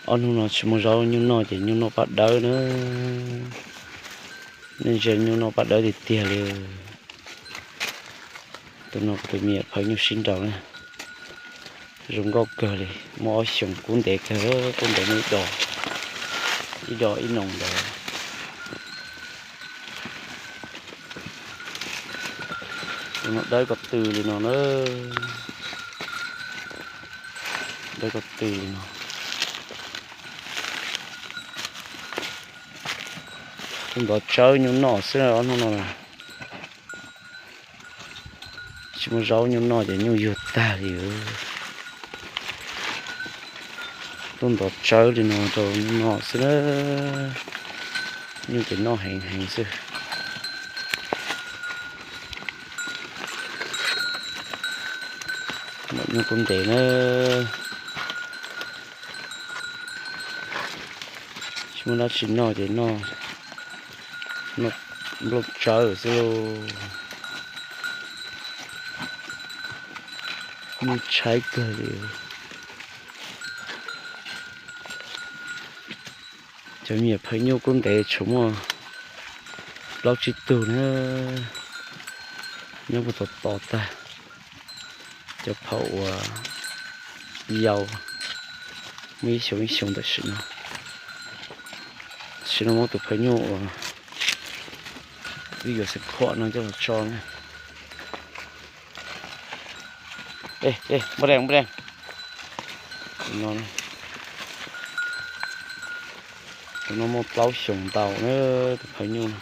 Ob hnub no tsis muaj zaub nyuj noj ces nyuj noj paj dawb na. Nej ntsia nyuj noj paj dawb tiag tiag li. Tus no kuv tus me nyuam phaj nyuj sib nraus na. Zoo nkauj kawg li, muaj ob xyoos kub ntev kawg, kub ntev muaj ib do, ib do ib noos ntawd. Tus no dawb ko tw li no na. Dawb ko tw li no. Tuaj ntov tsawb nyuj noj xwb ob hnub no na. Tsis muaj zaub nyuj noj ces nyuj yuag tag li. Tuaj ntov tsawb li no rau nyuj noj xwb na. Nyuj ces noj heev heev xwb. Maum nyuj kub ntev na. Tsis muaj dab tsi noj ces noj nplooj tsawb xwb lauj. Nyuj tshaib kawg li. Cov me nyuam phaj nyuj kub ntev tshuav muaj plaub tsib tug na, nyob puag tom tod tag. Cov phaj uas yau muaj ib xyoos ib xyoos tam sim no. Tam sim no muab tus phaj nyuj uas wb yuav xeev khuam no coj los tso na. Npaj dees, npaj dees. Tus no, tus no muaj plaub xyoos ntau na, tus phaj nyuj.